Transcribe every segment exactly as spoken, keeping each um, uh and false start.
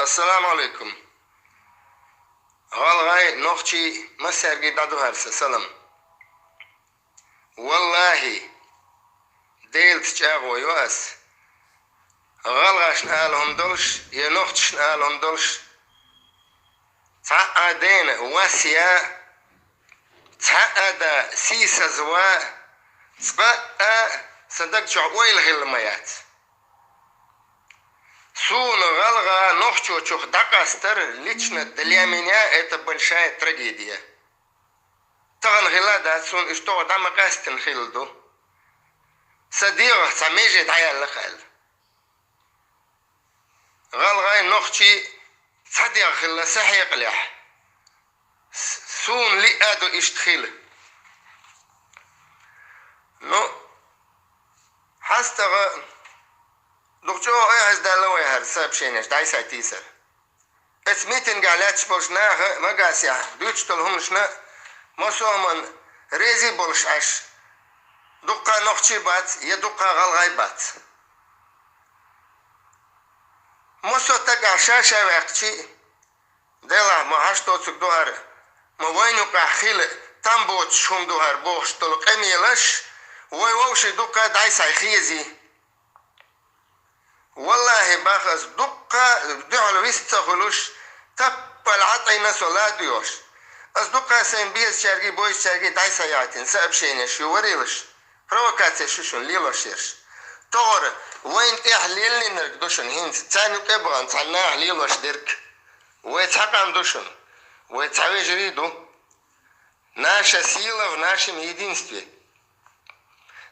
Ассаламу алейкум. ГӀалгӀай, нохчий, массаьрга дӀадухьар сан салам. Валлахьи, Делаца чӀагӀо йо ас, гӀалгӀашна ала хӀума долуш, я нохчашна ала хӀума долуш, цхьа а дена вас я, цхьа а да сийсазва, цкъа а сан даг чохь ойла хилла ма яц. Суна гӀалгӀа нохчочух дӀакъастар лично для меня это большая трагедия. Тахана хилла а дац, суна уьш тохара дӀа ма къаьстина хилла ду. Сан дегӀах цхьа меже дӀаяьлла-кх аьлла. ГӀалгӀай, нохчий цхьа дегӀ хилла сан хьекъалехь. С-, суна лиъа а ду иштта хила. Ну, хьастагӀа дукха чӀогӀа айхьаздаьлла вай хӀара сообщенеш дӀай-схьай-тийсар. Эцу митингехь лаьтташ болчу наха, Магасехь дуьйцуш долу хӀуманашна массо а хӀуманна реза болуш Ӏаш, дуккха нохчий бац я дуккха гӀалгӀай бац. Массо а стагехь ша-ша ваьккхича, делахь ма хьашт доцург ду хӀара, ма вайна юкъахь хила там боцуш хӀума ду хӀара бохуш долу къамелаш вай вовшийн дуккха дӀай-схьай хези. Валлахьи, бах ас, дуккха дуьхьал вист ца хуьлуш, таппал Ӏа тӀайна со ладоьгӀуш. Ас дуккха сайн безачаьргий, бойжачаьргий дӀай-схьай яйтина сообщенеш ю варелаш, провокацеш ю шуна лелош ерш. ТохӀара вайна тӀехь леллинарг ду шуна хӀинца, царна юкъе а бахана цхьана наха лелош дерг. Вай цхьа къам ду шуна, вай цхьа вежарий ду. Наша сила в нашем единстве.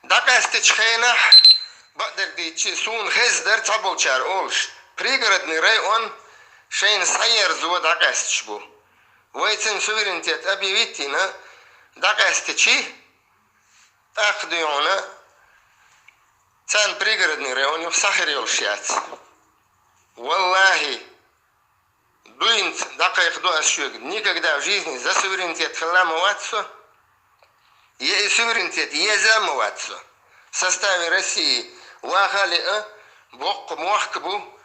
ДӀакъаьстачу хенахь, бакъдерг дийцича, суна хезна дара цхьаболчара олуш, Пригородный район шайна схьаерзо дӀакъаьсташ бу. Вай цуьнан суверенитет объявить йина дӀакъаьстича, тӀаккха дуьйхьуна царна Пригородный район юха схьахир йолуш яц. Валлахьи, дуйнца дӀакхайкхадо ас шуьга, никогда в жизни за суверенитет хилла ма вац со, я и суверенитет еза а ма вац со. В составе России ваха а лиъна, боккха мохк бу,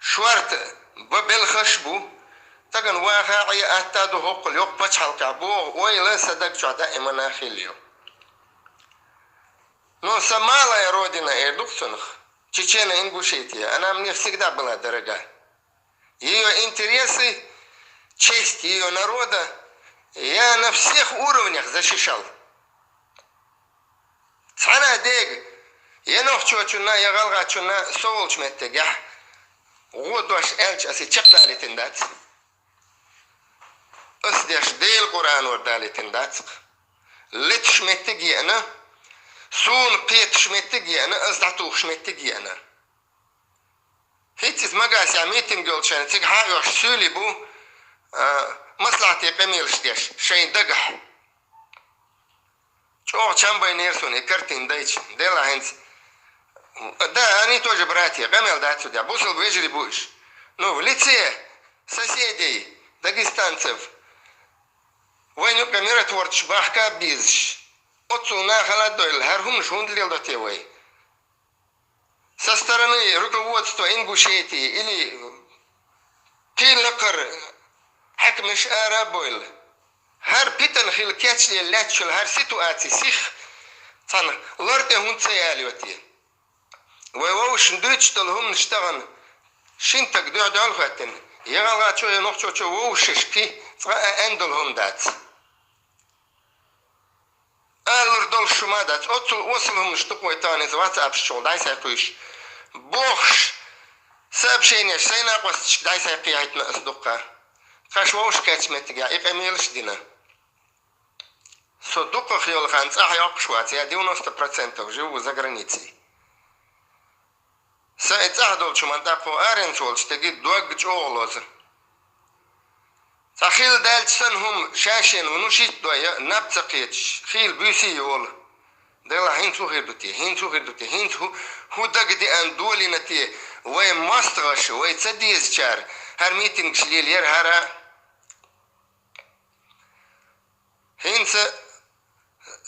шорта бан белхаш а бу, тахана ваха а Ӏе атта а ду хӀокхул йоккха пачхьалкхехь боху ойла сан даг чохь даимана хилла ю. Но сан малая родина эр ду-кх цунах, Чечено-Ингушетия, она мне всегда была дорога. Её интересы, честь её народа я на всех уровнях защищал. Цхьана а дега, я нохчочунна, я гӀалгӀачунна со волчу меттигехь гӀо дош аьлча, ас и чекхдалийтина дац. Ас деш Делан Къуръанора далийтина дац-кх. Леташ меттиг а еана, суна кхеташ меттиг а еана, ас дӀатухуш меттиг а еана. ХӀинца иза Магасехь митинг йолчу хенахь цига хьан а оьхуш суьйлий бу, а, маслахьте къамелаш деш, шайн дагахь. ЧӀогӀа чам байнера суна и картина дайча. Делахь хӀинца. Да, они тоже братья, къамел дац цу тӀехь. Бусалба вежарий бу уьш. Ну, в лице соседей, дагестанцев. Вайна юкъа миротворцаш бахка а безаш. Оццул нахала а дойла, хӀара хӀуманаш хӀунда леладо те вай? Со стороны руководства Ингушетии или кхин лакхара хьаькамаш ара а бойла, хӀара питана хила кечле лаьтташ йолу хӀара ситуаци сих цхьана лар тӀе хӀунда ца ялайо те? Вай вовшашна дуьйцуш долу хӀуманаш тахана шина стага дуьхь-дуьхьал хӀоьттина, я гӀалгӀачо, я нохчочо вовшашка цкъа а аьнна долу хӀума дац. Алур долуш шу ма дац, оццул осал хӀуманаш ду-кх вай тахана иза ватсапаш чухула дӀай-схьай кхуьйсуш. Бохуш, сообщенеш сайн накъосташка дӀай-схьай кхехьийтина ас дуккха. Тхаьш вовшахкхеттачу меттигехь и къамелаш а дина. Со дукхах йолу хан цӀахь йоккхуш вац, я девяносто процентов живу за границей. Сан и цӀахь долчу хӀуманна тӀаккха аренца волчу стеган дог чӀогӀа лозу. Цхьа хила даьлча санна хӀума ша-шена внушить дой а, наб ца кхеташ, хийла буьйсий йолу. Делахь хӀинца хӀун хир ду те, хӀинца хӀун хир ду те, хӀинца хӀу-, хӀун дагадеана долийна те, вай мостагӀаша, вай ца дезачара, хӀара митингаш лелаяра хӀара. ХӀинца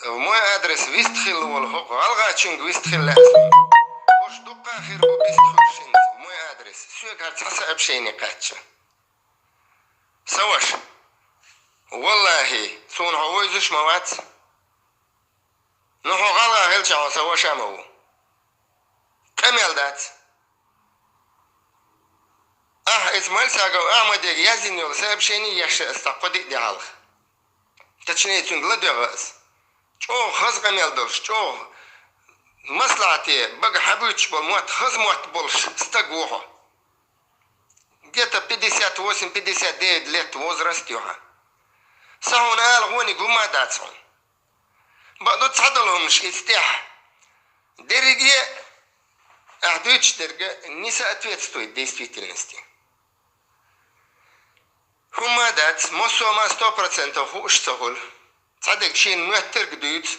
в мой адрес вист хилла волу хӀокху гӀалгӀачуьнга вист хила лаьа суна. ХӀорш дуккха а хир бу вист хуьлуш хӀинца в мой адрес. Адрес. Соьгара цхьа сообщени кхаьчна. Сан ваша. Валлахьи, суна хьо вовзаш ма вац. Ну, хьо гӀалгӀа хилча, хьо сан ваша ма ву. Къамел дац. Ахьа иза Мальсагов Ахьмаде яздина йолу сообщени еш аса цхьа кхо-диъ де хьалха. Точнее, цуьнга ладоьгӀна аса. ЧӀогӀа хаза къамел долуш, чӀогӀа маслахьате бага хьабуьйцуш болу мотт, хаза мотт болуш стаг ву хьо. Где-то пятьдесят восемь, пятьдесят девять лет возраст ю хьан. Сан хьуна ала гӀониг хӀумма а дац хьуна. Бакъду, цхьадолу хӀуманаш иза тӀехь. Дерриге а, ахь дуьйцуш дерг а не соответствует действительности. ХӀумма а дац, массо а ма сто процентов хууш ца хуьлу. Цхьадерг шена моьттург дуьйцу,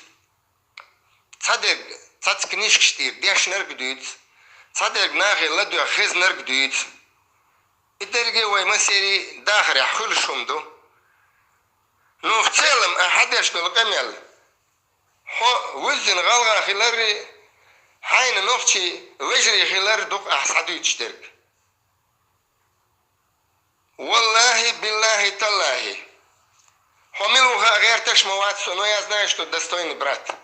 цхьадерг цхьацца книжкаш тӀера дешнарг дуьйцу, цхьадерг нахе ладоьгӀна хезнарг дуьйцу. И дерриге а вай массерийн дахарехь хуьлуш хӀума ду. Ну, в целом, ахь хьан деш долу къамел, хьо вуьззина гӀалгӀа хиларрий, хьайна нохчий вежарий хилар ду-кх ахь схьадуьйцуш дерг. Валлахьи, биллахьи, таллахьи. Хьо мила ву хаа гӀерташ ма вац со, но я знаю, что достойный брат.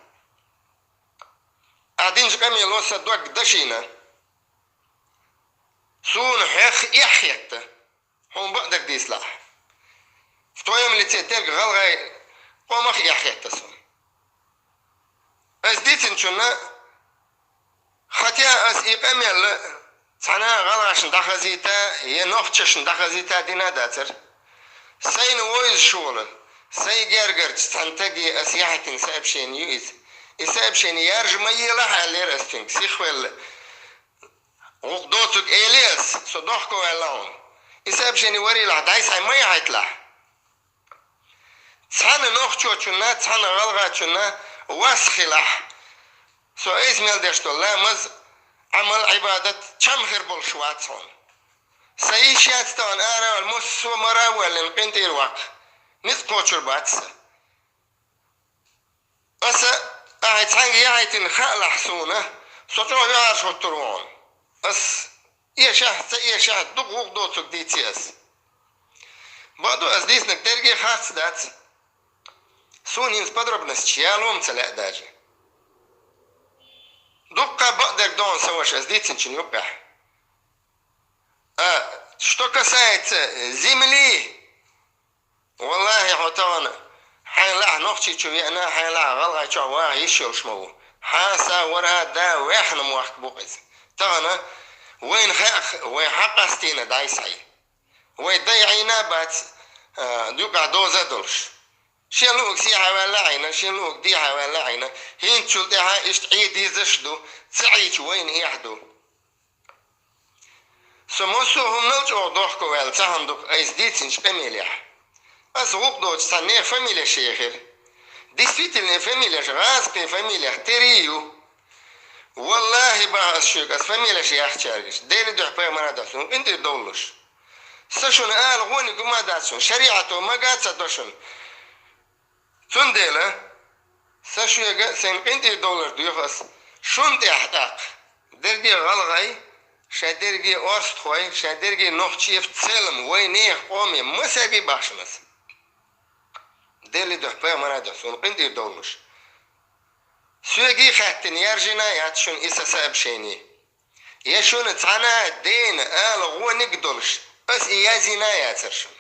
Ахь динчу къамело сан дог дашийна. Суна хьох эхь хетта. Хьуна бакъдерг дийцалахь. В твоём лице дерг гӀалгӀай къомах эхь хетта суна. Ас дийцинчунна, хотя ас и къамел цхьана а гӀалгӀашна дӀахазийта я нохчашна дӀахазийта дина а дацара. Сайна вовзаш волу, сайн гергарчу цхьана стаге ас яхьийтина сообщени ю иза. И сообщени яржа ма елахь, аьллера ас цуьнга, сихвелла. ГӀукху доцург элира ас, со дохковаьлла хьуна. И сообщени варийлахь, дӀасхьай ма яхьийталахь. Цхьана нохчочунна, цхьана гӀалгӀачунна вас хилахь. Со айса мел деш долу ламаз, Ӏамал, Ӏибадат чам хир болуш вац хьуна. Сан йиш яц тахана ара а ваьлла, массо а мара а воьллина къинтӀера ваккха. Ницкъ кхочур бац сан. Аса ахьа цхьаьнга яхьийтина хаалахь суна, со чӀогӀа юьхьӀаьржа хӀуттур ву хьуна. Ас эшахь, ца эшахь, дукха гӀукху доцург дийци ас. Бакъду, ас дийцинарг дерриге а харц дац. Суна хӀинца подробносташ яло-м ца лаьа даже. Дуккха бакъдерг ду хьуна, сан ваша, ас дийцинчун юккъехь. А что касается земли, валлахьи, хьо тахана хьайн лаахь Нохчийчу веана, хьайн лаахь ГӀалгӀайчохь ваха йиш йолуш ма ву. Хьан, сан, вархӀа, да ваьхна мохк бу-кх иза. Тахана вайна хаьа, вай хьакъастийна дӀасхьай. Вай дай Ӏийна а бац, а, юкъахь доза а долуш. Шен луъург сехьа ваьлла а Ӏийна, шен луъург дехьа ваьлла а Ӏийна. ХӀинцачул тӀаьхьа иштта Ӏе дезаш а ду, ца Ӏийча вайна эхь ду. Со массо а хӀуманал чӀогӀа дохковаьлла цхьа хӀума ду-кх айса дийцинчу къамелехь. Аса гӀукъ доцу цхьа нехан фамилеш яхира. Действительно, фамилеш, гӀазкхийн фамилех тера ю. Валлахьи, боху ас шуьга, ас фамилеш яхчаьргаш, Делан дуьхьа, пайхамаран дуьхьа, суна къинтӀера довлалаш. Сан шуна ала гӀониг хӀума дац шуна, шариӀато мага ца до шуна. Цундела сан шуьга сайна къинтӀера довлар доьху ас шуна тӀехь тӀаккха. Дерриге а гӀалгӀай, шайн дерриге а орстхой, шайн дерриге а нохчий, в целом вай нехан къоме масех а бахшина ас. Делан дуьхьа, пайхамаран дуьхьа, суна къинтӀера довлалаш. Соьга хаьттина яржийна яц шуна и сан сообщени. Я шуна цхьана а дена ала гӀониг а долуш, ас и язйина а яцара шуна.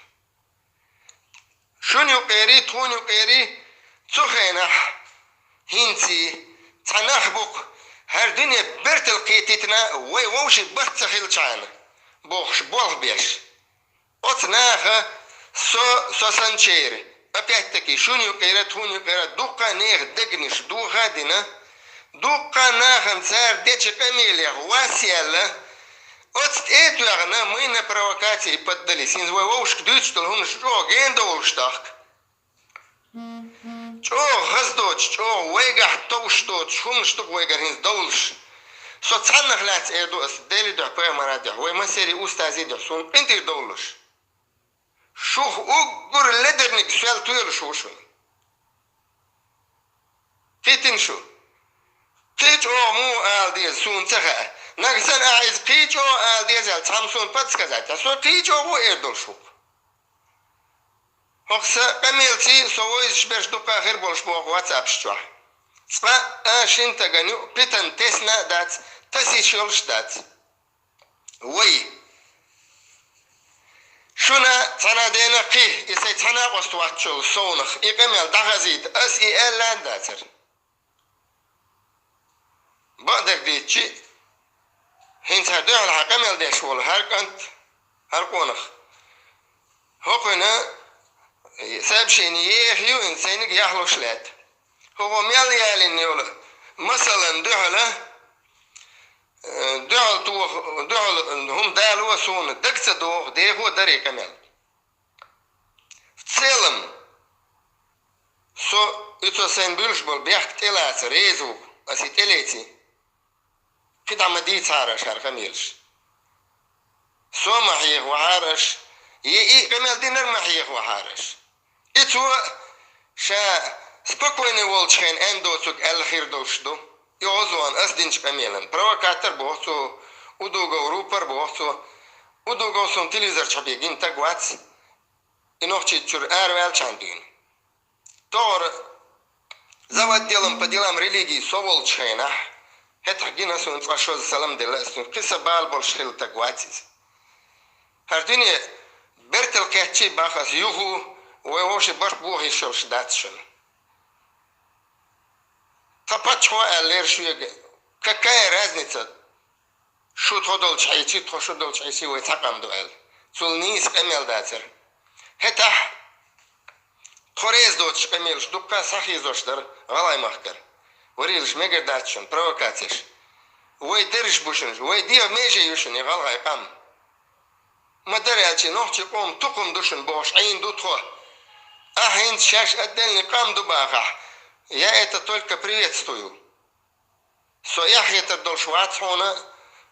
Шуна юкъерий, тхуна юкъерий цу хенахь, хӀинций, цхьа нах бу-кх, хӀара дуьне бертал кхетийтина, вай вовшийн барт ца хилчхьана, бохуш, болх беш. Оцу наха со, со санчеран, опять-таки, шуна юкъера, тхуна юкъера дуккха а нехан дегнаш доха а дина, дуккха а нахана цара дечу къамелех вас а яьлла, оцу тӀе а доьгӀна, мы на провокации поддались. ХӀинца вай вовшашка дуьйцуш долу хӀуманаш чӀогӀа гена довлуш ду-кх. ЧӀогӀа хаза доцуш, чӀогӀа вайгахь товш доцуш хӀуманаш ду-кх вайгара хӀинца довлуш. Со цхьаннах лаьцна эр ду ас, Делан дуьхьа, пайхамаран дуьхьа, вай массерийн устазийн дуьхьа, суна къинтӀера довлалаш. Шух уггар ледарниг соьл тоьлуш ву шуна. Кхийтина шу? Кхин чӀогӀа муха ала деза, суна ца хаьа. Нагахь санна ахьа иза кхийчо ала дезал цхьамма суна подсказать. Со кхийчо ву эр долуш ву. ХӀокху сан къамелций со вовзаш берш дукха хир болуш боху WhatsApp-ш чохь. Цкъа а шина стагана юкъа питана тесна а дац, тасийша йолуш а дац. Вай. Шуна цхьана дена кхин, и сайн цхьа накъост вац чул совнах, и къамел дӀахазийта, ас и аьлла а дацара. Бакъдерг дийцчи, хӀинца хӀара дуьхьал хьан къамел деш волу хӀара кӀант, хӀара къонах. ХӀокхуьнан сообщение еха ю хӀинца сайниг яхлуш лаьтта. ХӀокхо мел ялийна йолу, масалан, дуьхьала, э, дуьхьал тоха, дуьхьал хӀума дало суна дага ца догӀу, дехо дарий къамел. В целом, со и цо сайн буьлуш болу бехк тӀелаца реза ву, аса и тӀелеций. Кхин дӀа ма дийцахьара аш хӀара къамелаш. Со ма хьехавахьара аш, е и къамел динарг ма хьехавахьара аш. И цо ша спокойный волчу хенахь аьнна доцург аьлла хир долуш ду. И гӀозвахана ас динчу къамелан. Провокатор боху цо, удугов рупор боху цо. Удугов суна телевизор чохь бен гина стаг вац. И Нохчийчуьра араваьллачхьана дуьйна. ТогӀара завод делам по делам религии со волчу хенахь, хӀетахь гина суна цкъа шозза салам делла ас цуьнга, кхин сан бала болуш хилла стаг вац иза. ХӀара дуьне бертал кхеччий баха ас юху, вай вовшийн барт бохийша йолуш дац шуна. Тхан паччахьо аьллера шуьга, какая разница, шу тхо долчу хьийчий, тхо шу долчу хьийчий, вай цхьа къам ду аьлла. Цул нийса къамел дацара. ХӀетахь тхо реза доцуш къамелаш дуккха схьахезош дара гӀалгӀай махкара. Варийлаш мегар дац шуна, провокацеш. Вай даржаш бу шуна, вай дегӀан меже ю шуна и гӀалгӀай къам. Ма дара аьлчи, нохчийн къоман тукхам ду шуна бохуш Ӏийна ду тхо. Ахьа хӀинца шаьш отдельный къам ду бахахь, я это только приветствую. Со эхь хетар долуш вац хьуна,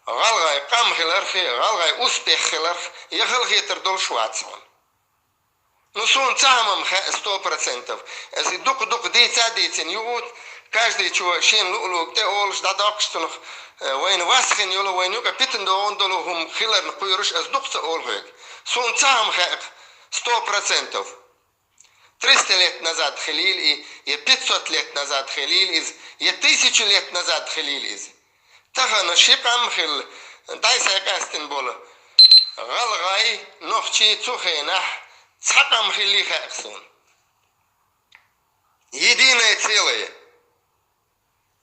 гӀалгӀай къам хиларх, гӀалгӀай успех хиларх, я хала хетар долуш вац хьуна. Ну, суна цхьа хӀума-м хаьа сто процентов. Аса и дукха-дукха дийца а дийцина юху, каждый чо шена луъу-луъург тӀе олуш, дӀадоккхуш цунах, э, вайна вас хин йолу, вайна юкъа питана догӀун долу хӀума хиларна кхоьруш, аса дукха ца олу хьоьга. Суна цхьа хӀума хаьа сто процентов. Триста лет назад хилийла и, я пятьсот лет назад хилийла иза, я тысячу лет назад хилийла иза. Тахана ши къам хилла, дӀай-схьай къаьстина болу гӀалгӀай, нохчий цу хенахь цхьа къам хилли хаьа суна. Единое целое.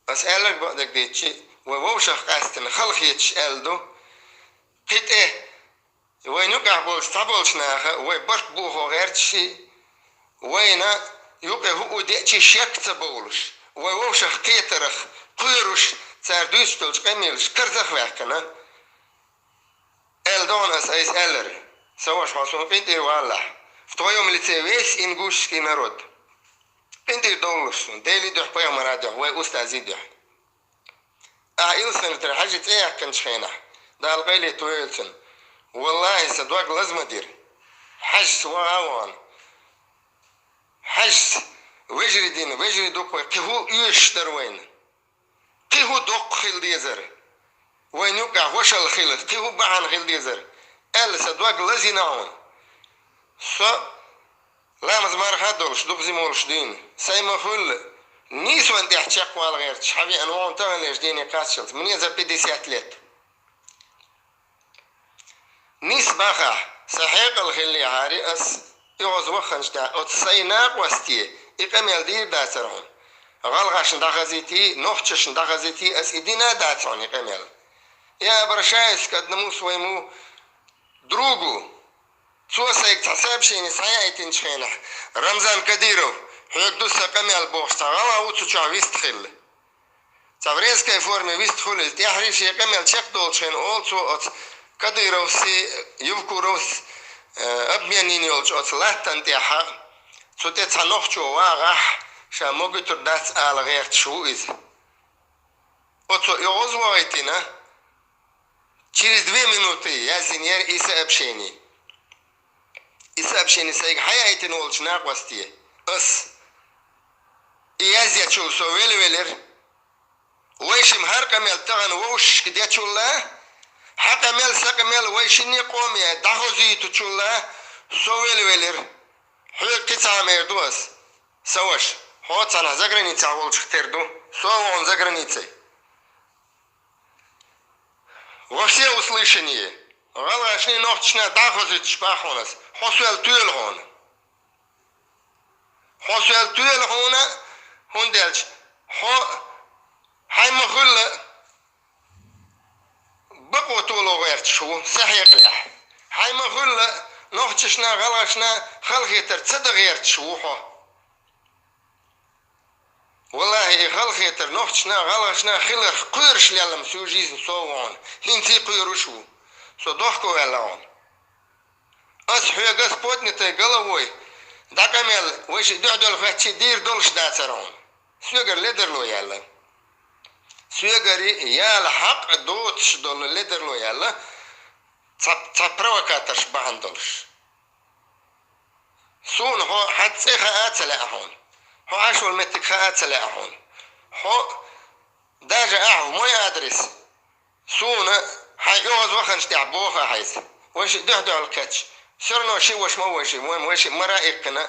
Ас аьлларг бакъдерг дийцчи, вай вовшах къаьстина хала хеташ аьлла ду. Кхин тӀе вайна юкъахь болчу цхьаболчу наха вай барт бохо гӀерташ, вайна юкъе хӀуъу деачи шек ца бовлуш, вай вовшах кхетарах кхоьруш, цара дуьйцуш долчу къамелаш карзах ваьккхина. Аьлла догӀна ас айса аьлларг. Сан ваша, хьо суна къинтӀера валалахь. В твоём лице весь ингушский народ. КъинтӀера довлалаш суна, Делий дуьхьа, пайхамарий дуьхьа, вай устазий дуьхьа. Ахьа Илсхан-Юьртара Хьаьжин цӀе яьккхинчу хенахь, Дала къайле тойойла цунна. Валлахьи, сан дог лаза ма дира. Хьаьжас ваха а вахана. Хьаьжас вежарий дина, вежарий дукха вай, кхин хӀун оьшуш дара вайна? Кхин хӀун доккха хила дезара? Вайна юкъахь вашалла хила, кхин хӀун бахьана хила дезара? Аьлла, сан дог лазийна хьуна. Со ламаз марха а долуш, дукха зима волуш дуьйна. Сайн ма-хуьллу, нийсонна тӀехь чекхвала гӀерташ, хьан веана вогӀун таханлерчу дийне кхаччалц. Мне за пятьдесят лет. Нис бахахь, сан хьекъал хиллехьара ас, и гӀоза вахханчу тӀехь оцу сайн накъосте и къамел дийр дацара хьуна. ГӀалгӀашна дӀахазийтий, нохчашна дӀахазийтий, ас и дина а дац хьуна и къамел. Я обращаюсь к одному своему другу. Цо сайга цхьа сообщение схьаяийтинчу хенахь, Рамзан Кадыров, хьоьга ду сан къамел бохуш цхьа гӀалгӀа ву цу чохь вистхилла. Цхьа в резкой форме вистхуьлу иза, тӀаьхьарий шен къамел чекхдолчу хенахь олу цо оцу Кадыровси, Евкуровс, э, обмен йина йолчу оцу латтана тӀехьа, цу тӀе цхьа нохчо вагӀахь, ша могуьйтур дац ала гӀерташ ву иза. Оцо и гӀоза вахийтина, через две минуты яздина яра и сообщение. И сообщение сайга хьаяийтина волчу накъосте ас. И язъечул со велавелира. Вай шимма хӀара къамел тахана вовшашка дечул а, хьа къамел, са къамел вай шинне къоме дӀахозуьйтучул а, со велавелира. Хьоьга кхин цхьа а мер ду ас, са ваша. Хьо цхьанхьа заграницехь волчух тера ду, со а ву хьуна заграницехь. Во всеуслышание, гӀалгӀашний, нохчашна дӀахозуьйтуш боху хьуна ас, хьо соьла тоьла хьуна. Хьо соьла тоьла хьуна, хӀунда аьлча хьо хьайн ма-хуьллу бакъо толо гӀерташ ву, са хьекъалехь. Хьайн ма-хуьллу нохчашна, гӀалгӀашна халахетар ца дан гӀерташ ву хьо. Валлахьи, и халахетар нохчашна, гӀалгӀашна хиларх кхоьруш лелла-м всю жизнь со ву хьуна. ХӀинца а кхоьруш ву. Со дохко ваьлла хьуна. Ас хьоьга с поднятой головой дӀа къамел вай шиъ дуьхьал хоьттича дийр долуш дацара хьуна. Соьгара ледарло яьлла. Соьгара яла хьакъ доцуш долу ледарло яьлла, цхьа, цхьа провокаторш бахьана долуш. Суна хьо хьан цӀе хаа ца лаьа хьуна. Хьо Ӏаш волу меттиг хаа ца лаьа хьуна. Хьо даже ахьа в мой адрес суна хьайн оьгӀаз ваханчу тӀехь боху ахьа иза. Вай шиъ дуьхьал-дуьхьал кхетча, всё равно шиъ ваша ма ву вай шиъ, вайн вай шиъ мара а иккхина,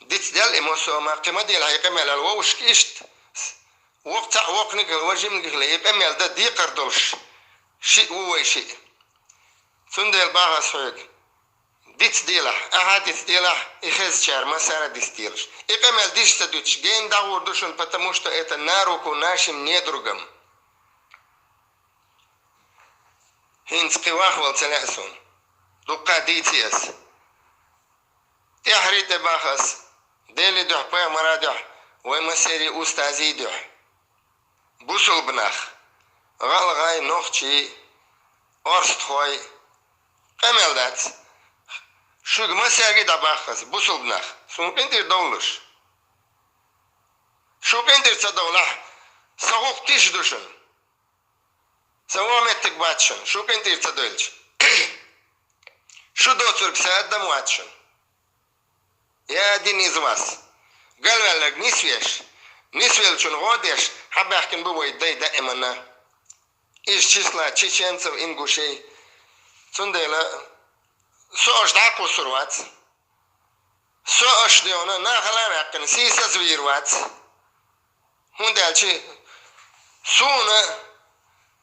дицделла и массо а ма, кхин ма делахь и къамел аьлла вовшашка иштта. Воккха цхьаъ воккханиг а хила, важа жиманиг а хила, и къамел дан декхар долуш шиъ ву вай шиъ. Цундела боху ас хьоьга. Дицделахь, ахьа дицделахь, и хезачара массара а дицделаш. И къамел дижа ца дуьтуш, гена дӀагӀур ду шуна, потому что это на руку нашим недругам. ХӀинца кхин вахвала ца лаьа суна. Дуккха дийци ас. ТӀаьхьарий тӀе боху ас, Делий дуьхьа, пайхамарий дуьхьа, вай массерий устазий дуьхьа. Бусулба нах, гӀалгӀай, нохчий, орстхой, къамел дац. Шуьга массаьрга а дӀабоху ас, бусулба нах, суна къинтӀера довлалаш. Шу къинтӀера ца довлахь, сан гӀуллакх тиша ду шуна. Сан вон меттиг бац шуна, шу къинтӀера ца довлча. Шу доцург сан адам вац шуна. Я один из вас. Галваьлларг нисвеш, нисвеллачунна гӀо деш, хьабаьхкина бу вай дай даиманна. Из числа чеченцев, ингушей. Цундела со аша дӀакхуссур вац. Со аша дена нахала а ваьккхина, сийсаз вийр вац. ХӀунда аьлча суна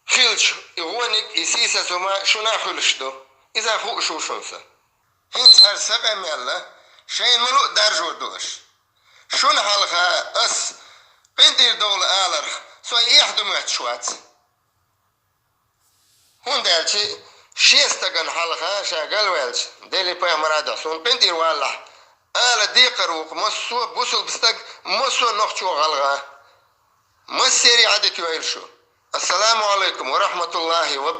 хилча и вониг, и сийсаз хӀума шуна а хуьлуш ду. Иза хууш ву шуна сан. ХӀинца хӀара сан къамел а шайна муьлуъ даржор ду аша. Шуна хьалха ас къинтӀера довла аларх, со и эхь ду моьттуш вац. ХӀунда аьлча шен стагана хьалха ша галваьлча, Делий пайхамарий дуьхьа, суна къинтӀера валалахь, ала декхар ву-кх массо а бусулба стаг, массо а нохчо, гӀалгӀа. Массерий Ӏадика йойла шу. Ассаламу Ӏалайкум ва рахьматуллахӀи ва